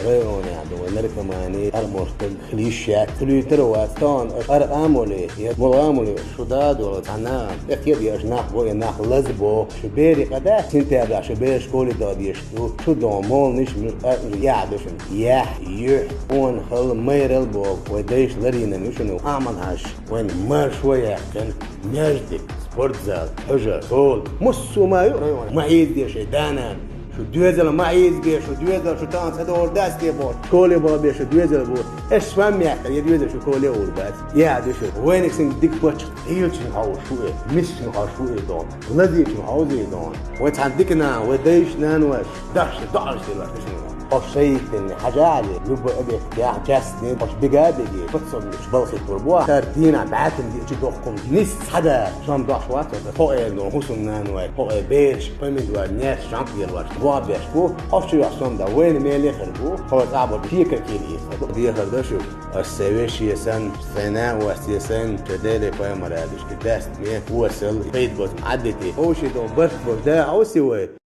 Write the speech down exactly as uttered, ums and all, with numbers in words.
Районехь ду вай наркомани, армуртаг, хила йиш яц, хилуьйтур а вац, тахана аша аркъа а моле, я болх а моле, шу да а долу цхьана, тӀе кхедеш нах го, я нах лаза бо, шу берийн къа дац, сентябрь шу бер школе дан дезаш ду, шу дон молниш, муьлхха а яхь ду шуна, яхь, юьхь, къонахалла, майралла боху, вай дайша ларйина ю шуна, Ахьмад-Хьаьжа, вайна маршо яьккхина, маьждиг, спортзал, хьуьжар, школа, массо а ма ю районехь, ма хьийзабе шайн да-нана. Шу доьзал ма хьийзабе, шу доьзал шу тахана ца догӀур дац те боху. Школе бахабе шу доьзал бу. Аша сом мехкара, я доьзал шу школе а гӀур бац. Я ду шу. Вайниг санна дика паччахь, хийлачун хьовш шу э, мисачун хьовш шу э дон. Лазийчун хьовзий дон. Вай цхьана дика нана, вай дайша нанойша, дашша доӀарш делаш ду шуна. Ош шайиттанне хьажа а ле, любой объект яхьа частный, ош бига а биге, подсобный. Балхиттур бу, тар дийнахь бӀаьргана диъ чу дохкум. Нис цхьа да, сом дош вац, хьо эр ду, хӀусамнана вай, хьо эр бераш, помидор, нерс, жамп елваш, вон беш бу, хьо чу йохь сом да, вайна меле хир бу, хьо цӀа бу, кека кийла ийса. Дехар ду шу, ас сайн вешесан, сайн наосесан, шу Деле пайхамарадушка даст ме, осал, пайда бозу Ӏаддите. Хьо ши дон барт бу, да, хьо си вай.